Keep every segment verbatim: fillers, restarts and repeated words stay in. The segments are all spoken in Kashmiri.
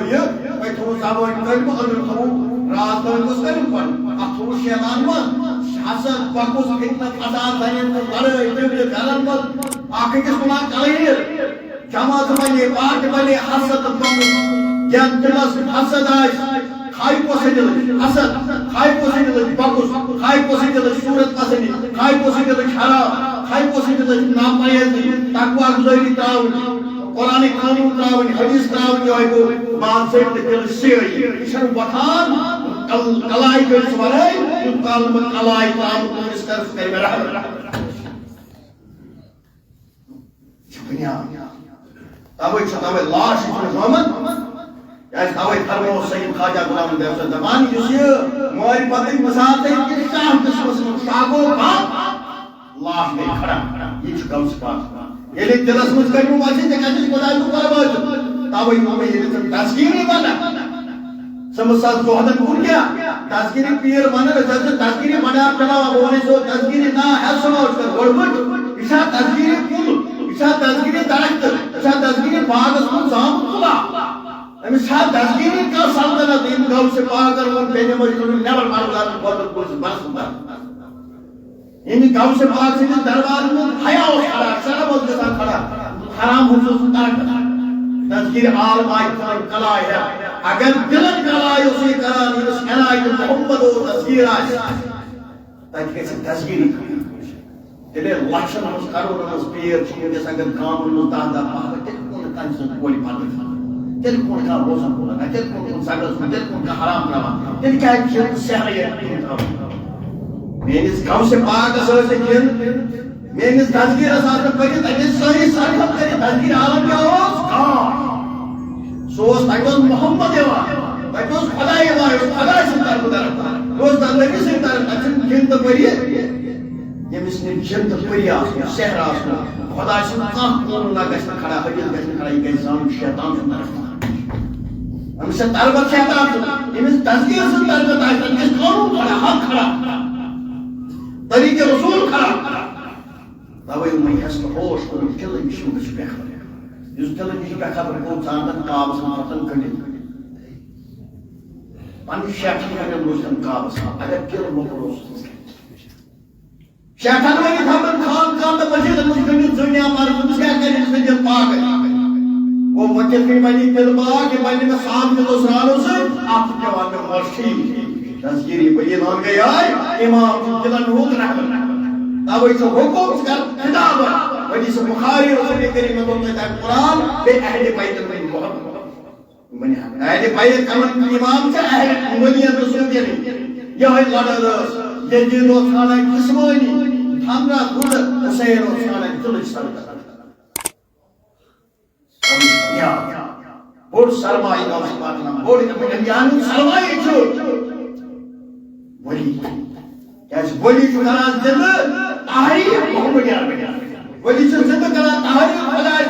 یہِ، تۄہہِ تھوٚوُ زبٲنۍ کٔلمہٕ، أنٛدرٕ تھوٚوُ راز دٲنۍ گوٚژھ کٔلمہٕ پَرُن۔ اَتھ تھوٚوُ شیطان منٛز حسد، بۄکُس، فتنہٕ، فساد، زَنٮ۪ن ہٕنٛز لڑٲے، تٔمۍ یہِ گرن منٛز اکھ أکِس تُلان کلہٕ عیٖر۔ جماعت بنے، پارٹی بنے، حسد تہٕ بۄکُس۔ یَتھ دِلس حسد آسہِ، کھایہِ کۄسٕے دِلٕچ حسد، کھایہِ کۄسٕے دِلٕچ بۄکُس، کھایہِ کۄسٕے دِلٕچ صوٗرت پسنٛدی، کھایہِ کۄسٕے دِلٕچ حرام، کھایہِ کۄسٕے دِلٕچ ناپرہیزی، تقوی گُزٲری ترٛاوٕنۍ، قرآن قانون ترٛاوٕنۍ، حدیث ترٛاوٕنۍ، یِہوٚے گوٚو بادشٲہی تہٕ دِلٕچ سیٲہی۔ یہِ چھَنہٕ وۄتھان کل-، کلاے کٲنٛسہِ وَرٲے، یُتھ کال نہٕ بہٕ کلاے ترٛاوٕ کٲنٛسہِ کَرٕ، سُہ کَرِ مےٚ رحم۔ یہِ چھُ بُنیاد۔ تَوَے چھُ، تَوَے لاش چھُنہٕ زامُت۔ کیٛازِ تَوَے فرموو سید خواجہ غلام الحسن دَپان، یُس یہِ معرفتٕکۍ مثال تھٲوِتھ کِس شاہ قٕسمَس منٛز شاہ گوٚو بنٛد، لاش گٔے کھڑا۔ یہِ چھُ غوث پاک۔ ییٚلہِ دِلَس منٛز کٔرِو وَسہِ، ژےٚ کَتہِ چھُ خۄداے سُنٛد پَرواے چھُ؟ تَوَے ووٚن مےٚ، ییٚلہِ ژٕ دستگیٖرٕے بَنَکھ، ژٕ مہٕ سا زُہدَن کُن کیٛاہ؟ دستگیٖری پیٖر وَنان، أسۍ حظ چھِ دستگیٖری بَنیٛار چلاوان، بہٕ وَنَے سُہ دستگیٖری نا ہٮ۪س سُہ ما اوس کَران گۄڈٕ گۄڈٕ۔ یہِ چھا دستگیٖری کُل؟ یہِ چھا دستگیٖری درخت؟ یہِ چھا دستگیٖری باغَس منٛز زامُت کُلا؟ أمِس چھا دستگیٖری کانٛہہ سلطنت؟ یِم غوث پاکَن ووٚن، بیٚنہِ منٛز یِم نٮ۪بر پَرُن گۄڈٕ گۄڈٕ بَرَس منٛز۔ ییٚمہِ غوث پاک سٕنٛدِس دربارس منٛز حیا اوس کھڑا، شرم اوس گژھان کھڑا، حرام حظ اوس نہٕ تران گژھان۔ دستگیٖر عالم آیہِ تھٲوِتھ کلاے ہٮ۪تھ۔ اگر دِلن کلاے اوس یہِ کران، ییٚمِس عنایت محمد اوس دستگیٖر آسہِ، تتہِ گژھِ دستگیٖری کھڑی۔ تیٚلہِ لچھن منٛز، کرورن منٛز پیر چھِ وٕنکیٚس اگر گامن منٛز دَہ دَہ باہ باہ، تیٚلہِ کون نہٕ تٔمۍ سٕنٛز کورِ پتہٕ؟ تیٚلہِ کون کانٛہہ روزن وول؟ تیٚلہِ کون کُن زگس کُن؟ تیٚلہِ کون کانٛہہ حرام ترٛاوان؟ تیٚلہِ کیٛازِ چھِ سحرٕے یوت ترٛاوان؟ میٲنِس غوث پاکس ٲسۍ نہٕ کِن، میٲنِس دستگیٖرس آسہٕ نہٕ پٔرِتھ، تتہِ ٲسۍ سٲری سرحد کٔرِتھ۔ دستگیٖر عالم کیٛاہ اوس؟ کانٛہہ۔ سُہ اوس، تتہِ اوس محمد یِوان، تتہِ اوس خۄداے یِوان، یہِ اوس خۄداے سٕنٛدِ طرفہٕ درخت، یہِ اوس تتھ نبی سٕنٛدِ طرفہٕ، تتہِ چھُنہٕ جِن تہٕ پٔری۔ ییٚمِس نہٕ جِن تہٕ پٔری آسنو، سحر آسنو، خۄداے سُنٛد کانٛہہ قانوٗن نہ گژھِ نہٕ کھڑا، حدیث گژھِ نہٕ کھڑا، یہِ گژھِ زانُن شیطان سُنٛد طرفہٕ۔ أمِس چھےٚ تربت شیطان سُنٛد، أمِس دستگیٖر سُنٛد تربت آسہِ، تَتہِ گژھِ قانوٗن کھڑا، حق کھڑا، طریٖقِ رسول کھڑا۔ تَوَے یِمَن ہٮ۪س نہٕ ہوش کوٚرُن، قلعہٕ نِش یِم گٔژھۍ بے خبر۔ یُس قلعہٕ نِش بے خبر گوٚو، ژاندَن کاوَس منٛز پَتَن کٔڑِتھ۔ پَنٕنۍ شیخَن کَنٮ۪ن روٗزۍ تَن کاوَس منٛز، اگر قلعہٕ موٚکُر اوس، شیخن ؤنِتھ ہمن خان کان تہٕ مسجدن منٛز گٔنڈِتھ زٔنۍ یا مرد، تٔمِس کیٛاہ کرِ أمِس سٕنٛدٮ۪ن پاکن؟ گوٚو وۄنۍ کِتھ کٔنۍ بَنہِ یہِ تِلہٕ پاک؟ یہِ بَنہِ مےٚ صاف دِلو سرٛانو سۭتۍ، اَتھ چھُ پٮ۪وان مےٚ مۄچھ ٹھیٖک۔ دستگیٖری بٔلی نان گٔے آے، اِمام چھُ دِلن ہُنٛد رحمت۔ تَوَے چھُ حُکُم ژٕ کر خطابت۔ حدیث بخاری، رسول کریم دوٚپ تۄہہِ تَمہِ قرآن، بیٚیہِ اہلِ بیتن ہُنٛد محبت۔ بنیان۔ اہل بیت کمن اِمام چھِ؟ اہل ولین تہٕ صوفین۔ یِہوٚے لڑٲے ٲس۔ یزید اوس ژھانڈان جسمٲنی، ہمراہ گُنڈٕ حسین اوس ژھانڈان دِلٕچ سربت۔ بوٚڑ سرمایہِ اوس پکنان، بوٚڑ اِنڈیاہُک سرمایہِ چھُ ولی۔ کیٛازِ ولی چھُ کران زِندٕ تحریٖف محمد عربی۔ ولی چھُ زِندٕ کران تحریٖف خۄدایہِ۔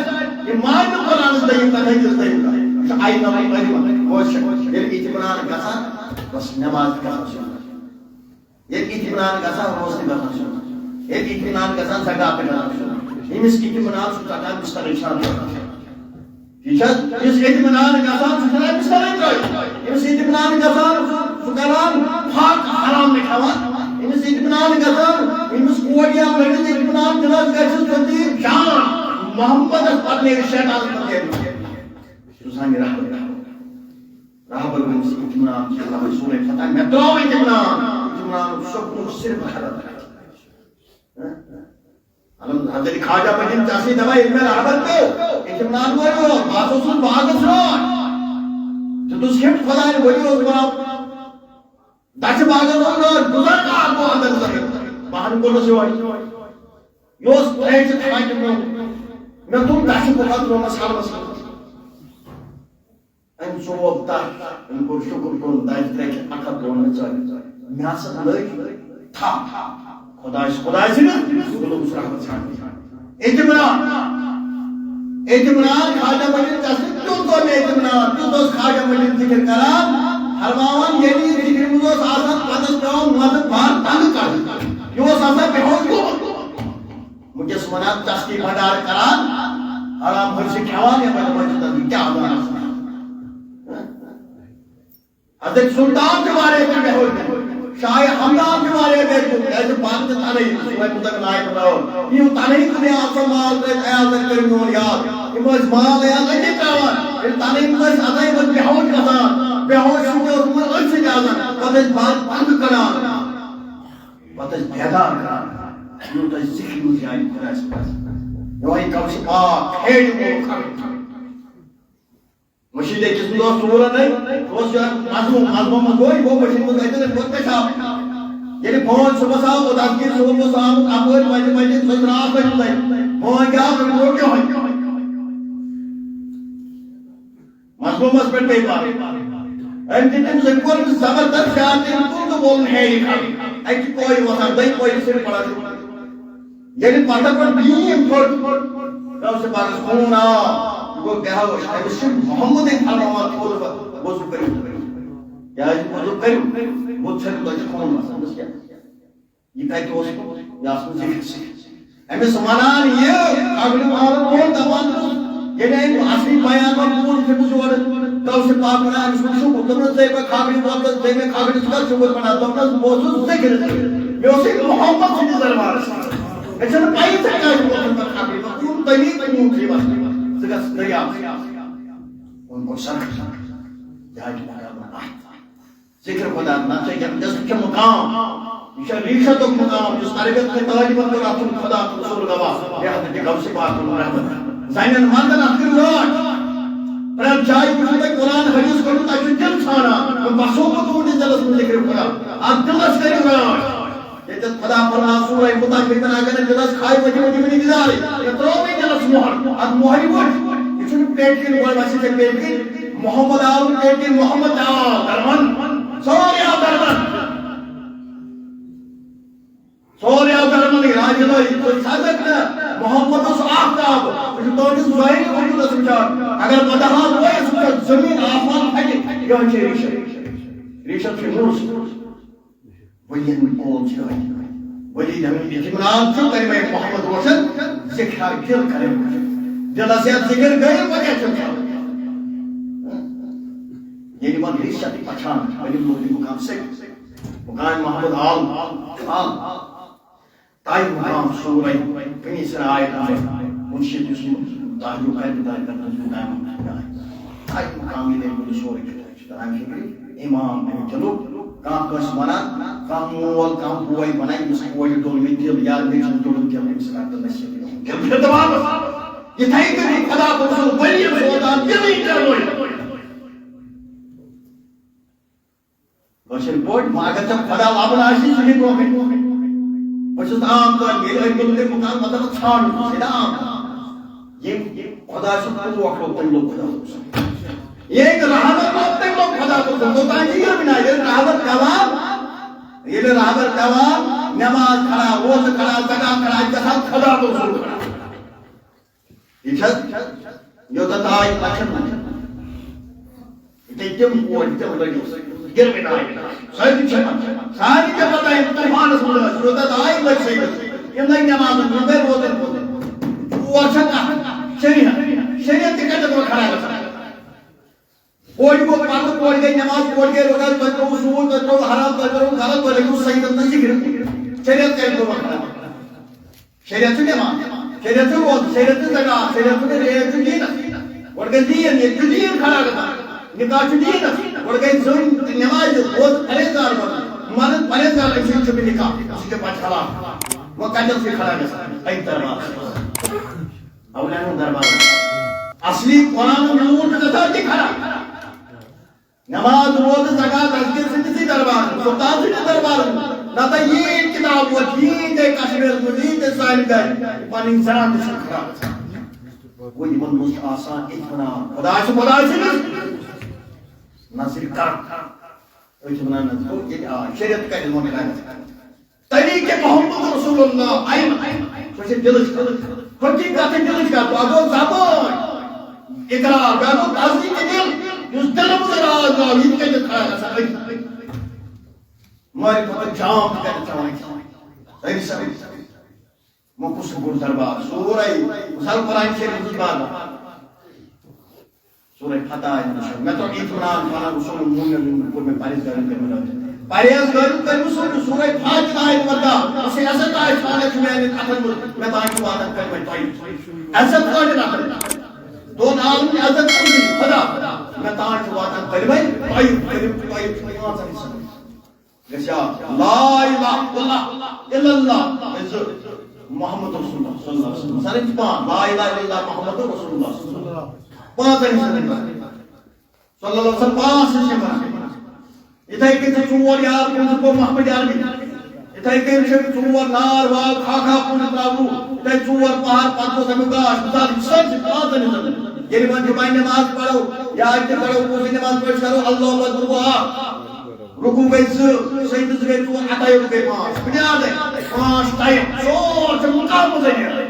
یہِ مانہِ نہٕ قرآنَس دوٚیِم کَتھ، حدیث دوٚیِم کَتھ۔ یہِ چھُ عین العلم۔ بوز چھا؟ ییٚلہِ اطمینان گژھان، بس نماز تہِ گژھان سُنت۔ ییٚلہِ اطمینان گژھان، روزٕ تہِ گژھان سُنت۔ ییٚلہِ اطمینان گژھان، زکات تہِ گژھان سُنت۔ ییٚمِس اطمینان چھُ ژَٹان بسترٕے چھُ آسان۔ یہِ چھا، یُس اطمینان گژھان، سُہ چھُنہ أمِس کران ترٛٲوِتھ؟ ییٚمِس اطمینان گژھان، سُہ کران حق حرام نہٕ کھٮ۪وان۔ ییٚمِس اطمینان گژھان، ییٚمِس کورِ یا لٔڑِس اطمینان دِلس گژھِ، سُہ دِیہِ جان محمدس پتہٕ نیرِ شیطانس پتہٕ نیرِ۔ یُس زن یہِ رہبر، رہبر گوٚمُت اطمینان چھُ، رہبر سورہ فتح، مےٚ ترٛوو اطمینان، اطمینانُک سکوٗن صرف حضرت۔ الحمد-، حضرت خواجہ مجید چاشنی دپان، ییٚلہِ مےٚ رہبر پیوٚو، اطمینان وٲلۍ اوس، بہٕ ہسا اوسُس باغس رٲچھ۔ دیُتُس ہِٹ خۄدایَن، ؤلِو اوس بناو۔ دَچھِ باغس منٛز رٲچھ، بہٕ زن کَتھ گوٚو اندر زن۔ بہٕ ہن کوٚرنس یِہوٚے۔ یہِ اوس ترٛیشہِ تھاکہِ منٛز۔ مےٚ تُل دَچھِ بُکھا ترٛوومس حلمس منٛز۔ أمۍ ژوب تَتھ، أمۍ کوٚر شُکُر، کوٚر دَجہِ ترٛکہِ اَکھ ہَتھ دۄن ہَتھ ژۄدِ۔ مےٚ ہسا لٔج تھپھ۔ خۄداے چھُ، خۄداے چھُنہٕ، بہٕ لوٚگُس رحمت ژھانٛڈنہِ۔ اطمینان، اطمینان خواجہ مجید، ژےٚ سۭتۍ کیُتھ گوٚو مےٚ اطمینان، تیُتھ اوس خواجہ مجید ذِکِر کران، فرماوان، ییٚلہِ یہِ ذِکرِ منٛز اوس آسان، پتہٕ ٲس پٮ۪وان وَندٕ بار تنٛگہٕ کَڑُن۔ یہِ اوس آسان بے ہوش گوٚمُت۔ وٕنکیٚس وَنان چشتی بھنڈار کران، حرام حٲج چھِ کھٮ۪وان، یا بَنہِ وۄنۍ چھِ تَتھ کیٛاہ وَنان؟ حضرت سلطان چھُ واریاہ کینٛہہ مےٚ ہیوٚر۔ شاہ ہمدان چھُ واریاہ مےٚ ہیوٚر۔ کیٛازِ بنٛد تہِ تَلے، سُہ وَنہِ کوٗتاہ نایہِ بَناوُن۔ یِم تَلے خۄداے آسان مال ترٛٲوِتھ، اے حضرت کٔرِو میون یاد۔ یِم ٲسۍ مال یا أتی ترٛاوان۔ ییٚلہِ تَلے یِم ٲسۍ اَژان، یِم ٲسۍ بے ہوش گژھان۔ بے ہوش چھُ مےٚ اوسمُت أتھۍ سۭتۍ اَژان۔ پَتہٕ ٲسۍ بنٛد، بنٛد کَڑان۔ پَتہٕ ٲسۍ بیدار کَران۔ یوٗت ٲسۍ ذِکرِ منٛز یاد خۄدایَس پٮ۪ٹھ۔ یِہوٚے کَم چھِ پاک، ہیٚرِ گوٚو کَرُن۔ مٔشیٖد أکِس منٛز اوس ژوٗر اَنٕنۍ، اوس یہِ مظلوم، مظلوم منٛز گوٚو، یہِ گوٚو مٔشیٖد منٛز اَتہِ، أمۍ ووٚن مےٚ چھا۔ ییٚلہِ بانٛگ صُبحس آو، اوٚت آز کِنۍ صُبحن اوس آمُت اَپٲرۍ، وَتہِ، وَتہِ، سُہ درٛاو پٔتۍ کِنۍ۔ بانٛگ آو، أمۍ کوٚر یِہوٚے۔ مظلومس پٮ۪ٹھ پیٚیہِ پَرُن۔ أمۍ دیُت أمِس، أمۍ کوٚر أمِس زبردست زیادٕ، أمۍ تُل تہٕ وولُن ہیرِ کھڑ۔ اَکہِ پورِ وۄتھان، دۄیہِ پورِ سِر پَران۔ ییٚلہِ پَتھر پٮ۪ٹھ بیٖم پھٔٹ، گوٚو سُہ پَرُس خوٗن آو، یہِ گوٚو بے ہوش۔ أمِس چھُ محمدٕے فرماوان، تھوٚد وۄتھ، وضوٗ کٔرِو۔ کیٛازِ وضوٗ کٔرِو؟ بُتھ ژھٔلِو، تۄہہِ چھُ خوٗن وَسان۔ دوٚپُس، کیٛاہ؟ یہِ کتہِ اوس؟ یہِ آسہٕ نہٕ ذِکر سۭتۍ۔ أمِس ونان یہِ، اگلہِ عالم وول دپان چھُس، ییٚلہِ أمۍ اصلی بیان وۄنۍ بوٗز، تٔمِس یورٕ، تو سے پاک ونان، أمِس ووٚن شُکُر، دوٚپنَس، "ژےٚ مےٚ خبرِ ووت، ژےٚ مےٚ خبرِ ژٕ کر شُکُر پنان؟" دوٚپنَس، "بہٕ اوسُس ذِکرِ سۭتۍ۔ مےٚ اوس یہِ محمد سٕنٛدِس دربارس منٛز۔ مےٚ چھَنہٕ پَیی ژےٚ کیٛازِ ووتُتھ مےٚ خبرِ منٛز۔ تُہُن تٔمی تُہُنٛد چھُ یِوان۔ ژٕ گژھ دٔریاوس منٛز۔" وۄنۍ گوٚو سرکش۔ جایہِ چھُ مقام اَتھ۔ ذِکر خۄدا، نہ چھا یَتھ جسم چھُ مقام۔ یہِ چھُ ریٖشتُک مقام، یُس تربیت تہٕ تعلیمن کوٚر، اَتھ چھُنہٕ خۄدا تہٕ رسول گواہ، یہِ حضرت غوث پاک ووٚن رحمت۔ زَنٮ۪ن مردن اَتھ کٔرِو رٲچھ۔ پرٛٮ۪تھ جایہِ وٕچھِو تُہۍ قرآن حدیث کوٚرمُت، تَتہِ چھُ دِل ژھانڈان۔ وۄنۍ بسو بہٕ تُہٕنٛدِس دِلس منٛز ذِکر خۄدا۔ اَتھ دِلس کٔرِو رٲچھ۔ ییٚتٮ۪تھ خۄدا فرمان سورہ مطفففین، اگر نہٕ دِلس کھاے وۄنۍ دِمو تِمن اِنتظارٕے۔ مےٚ ترٛوو وۄنۍ دِلس مۄہر۔ اَتھ مۄہرِ وٕچھ، یہِ چھُنہٕ پیٹہِ کِنۍ گۄڈٕ وَسہِ ژےٚ پیٹہِ کِنۍ۔ محمد آو نہٕ پیٹہِ کِنۍ، محمد آو درمن۔ سورُے آو درمن۔ سورُے آو درمن۔ راجہِ لٲگۍ، تُہۍ سَزَکھ نہ۔ محمد اوس آفتاب۔ یہِ چھُ تُہٕنٛدِس ظٲہری وجوٗدس وٕچھان۔ اگر بہٕ دَہان وٲیِس وٕچھان، زٔمیٖن آسمان پھٹہِ۔ یِہوٚے چھےٚ ریٖشت۔ ریٖشت چھِ نوٗر سۭتۍ۔ ؤلین قول چھِ یِہوٚے۔ ؤلی دَپان، ییٚتہِ عمران چھُ، کَرِ مےٚ محمد روشن، ذِکرا دِل کَرِ روشن۔ دِلَس یَتھ ذِکر گٔے، وۄنۍ کیٛاہ چھُ؟ ییٚلہِ وۄنۍ ریٖشت پَچھان، ؤلِم لوگ یہِ مُقام سۭتۍ۔ مُقام محمد عالم، عالم۔ تاج مُقام سورہ، کُنی سرائے نمبر، مُنشی یُس تاج مُقام دار کرنس مُقام۔ تاج مُقام ییٚلہِ أمۍ سورُے چھُ، چھُ تران فِکرِ۔ امام بن جلو، کانٛہہ کٲنٛسہِ وَنان، کانٛہہ مول، کانٛہہ بوے وَنان، أمِس کورِ ڈوٚل مےٚ دِل، یا مےٚ چھُنہٕ ڈوٚلمُت کینٛہہ، أمِس رَٹہٕ نصیٖحت۔ دِل پھِر دَپان، یِتھَے کٔنۍ خۄدا پوٚرمُت، ؤلِو سوزان، دِلٕے ڈَلوے۔ کٲشِر پٲٹھۍ، وۄنۍ اگر ژےٚ خۄدا لَبُن آسی، سُہ چھُے برونٛہہ کَنہِ۔ بہٕ چھُس عام طور، ییٚلہِ أمۍ دوٚپ تٔمۍ مُقام، مطلب، ژھانٛڈُن، سُہ چھُ عام طور۔ ییٚمۍ خۄدا سُنٛد پوٹھ لوٚب، تٔمۍ لوٚب خۄدا صٲب سُنٛد۔ ییٚلہِ رحمت لوٚب، تٔمۍ لوٚب خۄدا صٲب سُنٛد۔ توٚتام چھِ یِم بِنا، ییٚلہِ رحمت پٮ۪وان، ییٚلہِ رحمت پٮ۪وان، نٮ۪ماز کھڑا، روزٕ کھڑا، زکات کھڑا، اَتہِ گژھان خۄدا صٲب سُنٛد کھڑا۔ یہِ چھا؟ یوٚتَتھ آے پَژھن منٛز۔ ییٚتہِ تِم کورِ، تِم لٔگۍ، گِروِنۍ آے۔ سٲری چھِ پَتہ، سارنٕے چھےٚ پَتہ، یِم طوٗفانَس منٛز ٲسۍ، یوٚتَتھ آے، لٔگۍ سٲری۔ یِم لٔگۍ نٮ۪مازَن منٛز، گٔے روزَن منٛز۔ اور چھےٚ کَتھ؟ شریعت۔ شریعت تہِ کَتہِ دَپان خراب گژھان؟ کورِ گوٚو پَردٕ، کورِ گٔے نٮ۪ماز، کورِ گٔے روزٕ، تۄہہِ ترٛووُ سوٗد، تۄہہِ ترٛووُ حرام، تۄہہِ ترٛووُ غلط، تۄہہِ لٔگِو سجدَن تہٕ ذِکرِ۔ شریعت کَتہِ دَپان خراب؟ شریعت چھُ نٮ۪ماز، شریعت چھُ روزٕ، شریعت چھُ زکات، شریعت چھُ، ریٹ چھُ دیٖنَس۔ گۄڈٕ گژھِ دیٖن، ییٚتہِ چھُ دیٖن کھڑا گژھان۔ نکاح چھُ دیٖنَس۔ گۄڈٕ گژھِ زٔنۍ نٮ۪مازِ، روزٕ پرہیزگار بَنُن۔ مرد پرہیزگار، أمۍ سۭتۍ چھُ نہٕ نکاح، سُہ چھُ پَتہٕ حلال۔ وۄنۍ کَتٮ۪تھ چھُ یہِ کھڑا گژھان؟ اَتہِ دربار۔ اولادن دربار۔ اصلی قرآن نور چھُ گژھان أتی کھڑا۔ نماز، روزٕ، زکات، تذکیر سٕنٛدِسٕے دربارس منٛز، سلطان سٕنٛدِس دربارس منٛز۔ نتہٕ ییٖتۍ کِتاب ووت، ییٖتۍ کشمیرس منٛز، ییٖتۍ سانہِ گرِ، پنٕنۍ زنان تہِ چھِ خراب گژھان۔ گوٚو یِمن منٛز چھُ آسان اطمینان، خۄداے چھُ، خۄداے سٕنٛدِس نظرِ کرم۔ أتھۍ وَنان نظرِ، گوٚو ییٚتہِ آے، شریعت کَتہِ ووٚن خراب؟ طریقہ محمد رسول اللہ، عین، سُہ چھِ دِلٕچ کَتھ۔ حقیقت چھِ دِلٕچ کَتھ۔ اَتھ گوٚو زبٲنۍ اقرار، بیٛاکھ گوٚو تصدیق دِل۔ یُس دِلہٕ منٛز راز درٛاو، یہِ تہِ کَتہِ خراب گژھان؟ أتھۍ۔ مٲرِتھ مطلب جام تہِ کَتہِ تھاوان؟ أتھۍ سۭتۍ۔ وۄنۍ کُس گوٚو دربار؟ سورُے مثال قرآن شریٖف منٛز بار بار۔ سورہ فتح آیت وٕچھو۔ مےٚ توٚر اطمینان، فلاں رسول مومن کوٚر مےٚ پرہیزگارن کٔرمٕژ عزت۔ پرہیزگارن کٔرمٕژ سورہ، سورہ فتح آیت وۄنۍ۔ بس یہِ عزت آسہِ فالے چھُ میانٮ۪ن اتھن منٛز، مےٚ تام چھُ واتان کلمہ طیب۔ عزت کٲتٮ۪ن اتھن؟ دۄن عالمن عزت کوٚر خدا، مےٚ تام چھُ واتان کلمہ طیب، کلمہ طیب چھُ پانٛژن حصن۔ گژھِ یاد، لا الہ الا اللہ، الا اللہ، گژھِ زٕ، محمد رسول اللہ صلی اللہ علیہ وسلم۔ مثال چھِ پانٛژھ، لا الہ الا اللہ محمد رسول اللہ صلی اللہ علیہ وسلم۔ پانٛژن حصن منٛز۔ صلی اللہ علیہ وسلم پانٛژھ حصہٕ چھِ یِوان۔ یِتھَے کٔنۍ چھِ ژور یار پوٗنٛژٕ گوٚو محمد عربی۔ یِتھَے کٔنۍ چھِ ژور نار واو کھا کھا پوٗنٛژٕ ترٛاوُن۔ یِتھَے ژور پہر پتہٕ گوٚو تَمیُک گاش۔ مثال چھِ سٲرسٕے پانٛژن حصن۔ ییٚلہِ وۄنۍ جمعہ نماز پرو یا اَتہِ تہِ پرو، کُنسٕے نماز پٲٹھۍ کرو، اللہ اکبر گوٚو اکھ۔ رکوع گٔے زٕ، سجدٕ زٕ گٔے ژور، عطا یوت گٔے پانٛژھ۔ بُنیادے پانٛژھ ٹایم، سورُے چھُ مُقامہٕ ذٔریعہٕ۔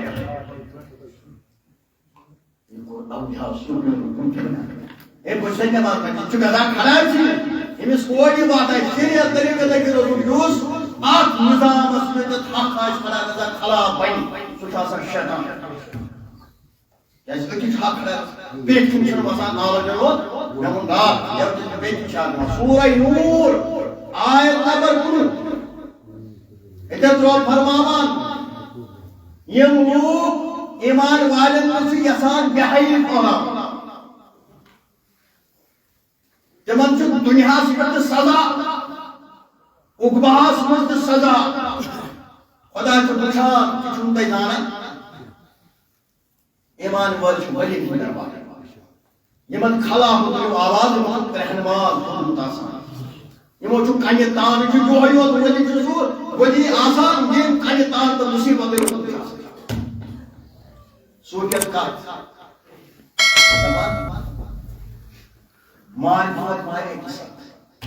یہِ کوٚر اولیاء صوفیَن ہُنٛد۔ ہے، بہٕ چھُسَے نٮ۪ماز پَران، یہِ چھُ گژھان خراب ژٕ۔ أمِس کورِ واتان شریعت طریٖقہٕ لَگہِ روزُن، یُس اَتھ نظامَس منٛز تہِ حق آسہِ، خدا نظر خلاف بَنہِ، سُہ چھُ آسان شیطان۔ کیٛازِ أتی چھُ حق خراب، بیٚیہِ کِنۍ چھُنہٕ وَسان نالَس منٛز، مےٚ ووٚن راتھ، یَوٕ تہِ چھُ بیٚیہِ تہِ چھُ اَتھ دِوان۔ سورہ نور، آیت نمبر کُنوُہ۔ ییٚتٮ۪تھ درٛاو فرماوان، یِم لوٗکھ ایمان والٮ۪ن منٛز چھِ یژھان بے حیٲیی پھٲلاوٕنۍ۔ تِمن چھُ دُنیاہَس پٮ۪ٹھ تہِ سزا، عقبہَس منٛز تہِ سزا۔ خدا چھُ وٕچھان، تہِ چھُنہٕ تۄہہِ زانان۔ ایمان وٲلۍ چھِ ؤلی ہٕنٛدۍ دربار۔ یِمن خلاف مطلب آواز، یِمن رہنماز ووٚنمُت آسان۔ یِمو چھُ کنہِ تان، یہِ چھُ یِہوٚے یوت ؤلی چھُ سُہ ؤلی آسان، ییٚمۍ کنہِ تان تہٕ مُصیبتٕے ووٚنمُت آسان۔ صوٗفیت کتھ؟ دپان، مارِ دود مارِ أکِس اکھ۔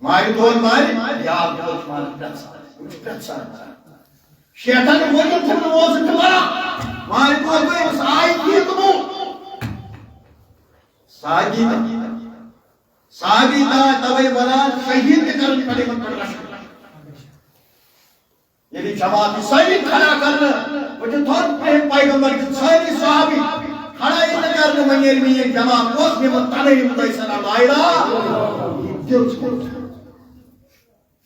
مارِ دود مارِ، یار دود چھُ ماران پرٛٮ۪تھ ساتہٕ۔ یِم چھِ پرٛٮ۪تھ ساتہٕ ماران۔ شیطان ووٚن، یِم تھوٚو نہٕ اوس تہٕ ماران۔ مارِ دود گوٚو، أمِس آیہِ کینٛہہ تہٕ گوٚو۔ سادی تہٕ سادی تہٕ توے ونان، شہید تہِ کرن پتہٕ یِمن پٮ۪ٹھ رشک۔ ییٚلہِ جماعت سٲری کھڑا کرنہٕ، وۄنۍ چھِ تھوٚد پہ-، پیغمبر تہٕ سٲری صحابی کھڑا ییٚلہِ کرنہٕ، وۄنۍ ییٚلہِ میٛٲنۍ جماعت اوس، مےٚ ووٚن تَنہٕ یِم تۄہہِ سنا لا الہ، یہِ دِل چھُ کوٚرمُت۔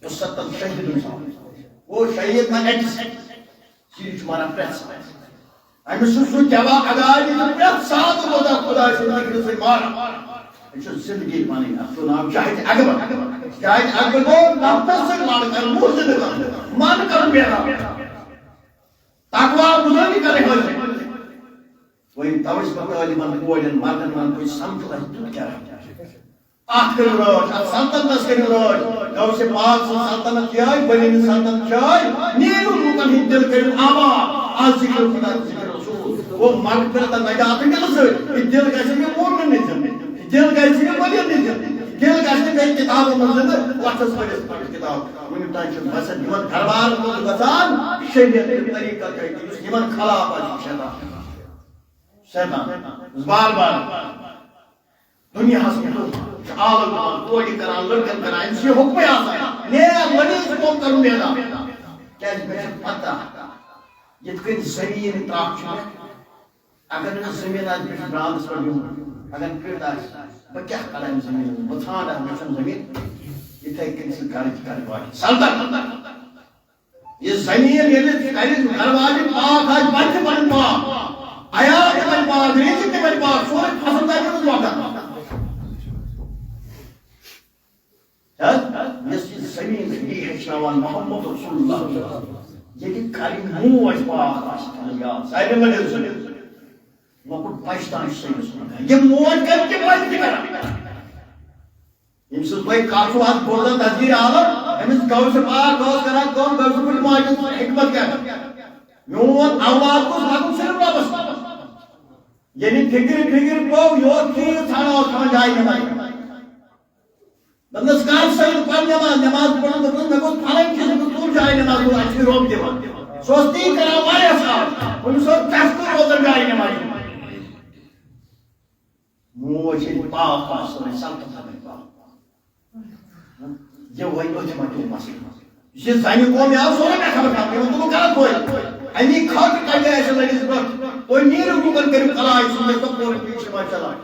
یُس ستن شہیٖدن سان۔ گوٚو شہیٖد نہ أکِس، یہِ چھُ مران پرٛٮ۪تھ ساتہٕ۔ أمِس چھُ سُہ جواب ادا، یہِ چھُ پرٛٮ۪تھ ساتہٕ روزان خۄداے سٕنٛدِ ذِکرٕ سۭتۍ ماران۔ أمِس چھُ زِندگی پَنٕنۍ، اَتھ چھُ ناو جاہد اکبر۔ جاہد اکبر گوٚو نفسَس سۭتۍ لَڑ کَرُن، مُرشِد کَرُن، من کَرُن بیدار۔ تقویٰ بُزٲری کَرٕنۍ حٲصِل۔ وۄنۍ تَوَے چھُس بہٕ طٲلبَن، کورٮ۪ن، مَردَن وَنان، تُہۍ سَمجھِو اَسہِ کیُتھ کیٛاہ۔ اَتھ کٔرِو رٲچھ، اَتھ سلطنتَس کٔرِو رٲچھ۔ غوث پاک سٕنٛز سلطنت چھِ آے، ولی سٕنٛز سلطنت چھِ آے۔ نیٖرِو لوٗکَن ہٕنٛدۍ دِل کٔرِو آباد۔ اَتھ ذِکرِ خۄدا تہٕ ذِکرِ رسول۔ گوٚو مغفرت تہٕ نجات مِلہٕ سۭتۍ۔ یہِ دِل گژھِ نہٕ مومنٕے زِندٕ۔ یہِ دِل گژھِ نہٕ ولی نٕے زِندٕ۔ یہِ دِل گژھِ نہٕ بیٚیہِ کِتابَن منٛز زِندٕ۔ وۄتھ حظ پٔرِتھ پٔرِتھ کِتاب۔ وٕنیُک تام چھُنہٕ گژھان۔ یِمَن دربارَن منٛز چھُ گژھان شریعت تہٕ طریٖقت، یُس یِمَن خلاف آسہِ، شیطان۔ شیطان۔ بار بار۔ دُنیاہَس منٛز چھُ عالم دِوان، کورِ کران، لٔڑکَن کران، أمِس چھُ یہِ حُکمٕے آسان۔ نیک ؤنِو چھُ قوم کرُن بیدار۔ کیٛازِ مےٚ چھِ پَتہ، یِتھ کٔنۍ زٔمیٖن ترٛپھ چھِ مےٚ، اگر نہٕ زٔمیٖن آسہِ، مےٚ چھُ برٛانٛدَس پٮ۪ٹھ بِہُن، اگر کٔرِتھ آسہِ، بہٕ کیٛاہ کَرٕ اَمہِ زٔمیٖنہِ منٛز؟ بہٕ ژھانٛڈٕ ہا، مےٚ چھُنہٕ زٔمیٖن۔ یِتھَے کٔنۍ چھِ گَرٕچ گَرٕ واجہِ سلطنت۔ یہِ زٔمیٖن ییٚلہِ کَرِ دروازٕ پاک آسہِ، بَچہِ تہِ بَنَن پاک، عیال تہِ بَنہِ پاک، رِزِق تہِ بَنہِ پاک، سورُے فصل تَمہِ منٛز وۄپدان۔ حظ، یۄس یہِ زٔمیٖن چھِ، یہِ ہیٚچھناوان محمد رسول اللہ۔ ییٚلہِ کَرِ موج پاک آسہِ تھاوُن یاد، سارنٕے منٛز ییٚلہِ سُہ لۄکُٹ بَچہِ تام چھُ سُہ أمِس وَنان۔ یہِ موج کَرِ تہِ بَچہِ تہِ کَران۔ ییٚمہِ سٕنٛز تۄہہِ کَتھ چھُو اَتھ بوزان تصویٖر عالم، أمِس غوث پاک اوس کران کٲم، غوث پاک ماجہِ ہٕنٛز حکمت کیٛاہ؟ میون اولاد گوٚژھ لَگُن صرف رۄبَس۔ ییٚلہِ فِکرِ فِکرِ پیوٚو، یوت چیٖز ژھانٛڈان اوس تھاوان جایہِ نٮ۪مازِ۔ دوٚپنَس، "کر سا یہِ پَر نٮ۪ماز؟" نٮ۪ماز پٔرٕن، دوٚپنَس، "مےٚ گوٚژھ پھلٲنۍ چیٖز، مےٚ گوٚژھ ژوٗر جایہِ نٮ۪ماز پٔرٕن، اَتہِ چھُ رۄب دِوان۔" سُہ اوس تی کران واریاہ سال۔ أمِس اوس چَسکہٕ روزان جایہِ نٮ۪مازِ۔ موج ییٚلہِ پاک آسہِ، سٲنۍ سلطنت بنہِ پاک۔ یہِ وۄنۍ أتھۍ منٛز پیوٚو مسلہٕ۔ یہِ زنہِ قوم یہِ آو سورُے مےٚ خبر کرنہٕ، یِمن دوٚپُکھ غلط پٲٹھۍ۔ اَمی خٲطرٕ کَتہِ آسہِ لٔڑِس برٛونٛہہ؟ تُہۍ نیٖرِو لوٗکن کٔرِو کلاے، یہِ چھُ مےٚ دوٚپ پوٗرٕ پیٖٹھ چھِ وۄنۍ چلان۔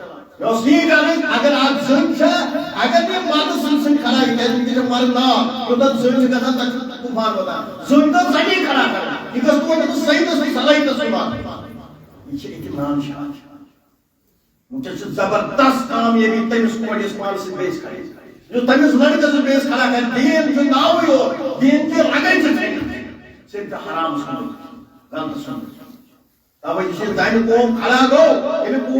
مےٚ اوس یی کرٕنۍ، اگر اکھ زٔنۍ چھےٚ، اگر یہِ مردٕ سٕنٛدۍ سۭتۍ کھڑا، یہِ کیازِ یہِ چھےٚ مردٕ ناو، یوٚتَتھ زٔنۍ چھِ گژھان، تَتہِ چھُ طوفان وۄتھان۔ زٔنۍ گٔژھ زٔنی کھڑا کرٕنۍ، یہِ گٔژھ نہٕ وۄنۍ دَپُن سعیدَس تہٕ صلٲحیتَس کُن واتٕنۍ۔ یہِ چھِ أکیاہ نام شاہ۔ وٕنکیٚس چھِ زبردست کامیٲبی تٔمِس کورِ یۄس پانَس سۭتۍ بیٚیِس کھڑا۔ یُس تٔمِس لڑکہٕ سُنٛد بیٚیِس کھڑا کرِ، دیٖن چھُ ناوٕے یوت، دیٖن تہِ رگن چھِ ژھٕنِتھ۔ صرف حرام سُنٛد، غلط سُنٛد۔ توے یُس یہِ زنہِ قوم کھڑا گوٚو، ییٚلہِ